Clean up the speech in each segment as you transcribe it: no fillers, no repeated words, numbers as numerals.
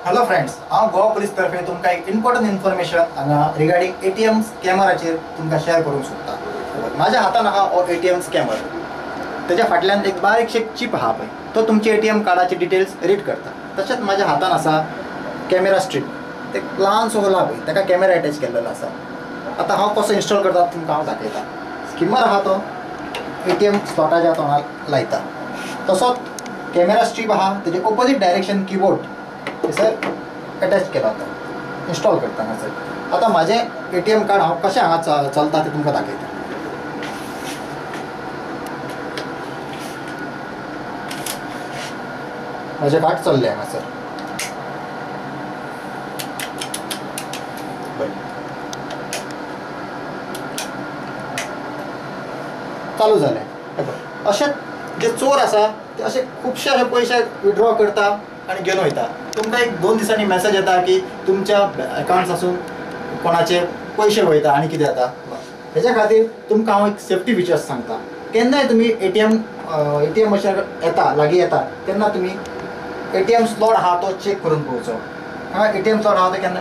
Hello friends, हांव Goa police तर्फे तुमकां एक इम्पॉर्टंट इन्फॉर्मेशन हांगा रिगार्डींग ATM स्कॅमराचेर तुमकां शेअर करूंक सोदता. म्हाज्या हातान आहा हो ATM scammer. तेज्या फाटल्यान एक बारीकशें चीप आहा पळय, तो तुमचे ATM कार्डाचे डिटेल्स रीड करता. तशेंच म्हाज्या हातान आसा कॅमेरा स्ट्रीप, ते ल्हानसो होल आहा पळय, ताका कॅमेरा एटॅच केल्लो आसा. आतां हांव कसो इन्स्टॉल करता तुमकां हांव दाखयता. स्किमर आहा तो ATM स्लॉटाच्या तोंडाक लायता. तसोच कॅमेरा स्ट्रीप आहा तेजे ओपोजीट डायरेक्शन किबोर्ड थंयसर अटॅच केला तो इन्स्टॉल करता हांगासर. आतां म्हाजें ATM card हांव कशें हांगा चलता तें तुमकां दाखयता. म्हाजें कार्ड चल्लें हांगासर. बरें, चालू जालें. अशें जे चोर आसा ते अशे खुबशे अशे पयशे विड्रॉ करता आनी घेवन वयता. तुमकां एक 2 दिसांनी मॅसेज येता की तुमच्या अकावंट्स आसून कोणाचे पयशे वयता आनी कितें जाता. हेच्या खातीर तुमकां हांव एक सेफ्टी फिचर्स सांगता. केन्नाय तुमी ATM machine येता, लागीं येता तेन्ना तुमी ATM slot आहा तो चॅक करून पळोवचो. हांगा ATM slot आहा तो केन्ना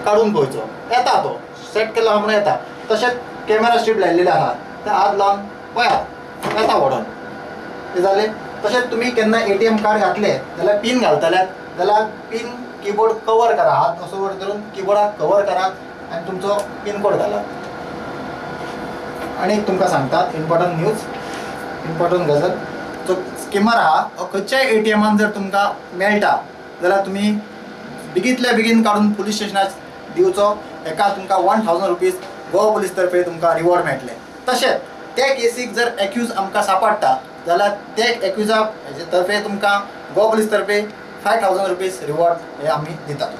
काडून पळोवचो, येता तो सेट केलो आहा म्हणून येता. तशेंच कॅमेरा स्ट्रीप लायिल्ले आहा ते हात लावन पळयात, येता व्हडोन तें जालें. तशेंच तुमी केन्ना ATM card घातलें जाल्यार पीन घालतल्यात जाल्यार पीन किबोर्ड कवर करा, हात असो वर धरून किबोर्डाक कवर करात आनी तुमचो पिन कोड घालात. आनी तुमकां सांगतात इम्पॉर्टंट न्यूज, इम्पॉर्टंट गजाल. जो स्किमर आहा हो खंयच्याय ATMान जर तुमकां मेळटा जाल्यार तुमी बेगींतल्या बेगीन काडून पुलीस स्टेशनार दिवचो. हेका तुमकां 1000 रुपीज गोवा पुलीस तर्फे तुमकां रिवॉर्ड मेळटले. तशेंच त्या केसीक जर एक्यूज आमकां सांपडटा जाल्यार ते एक्युजा हेजे तर्फे तुमकां गोवा पुलीस तर्फे 5000 रुपीज रिवॉर्ड हे आमी दितात.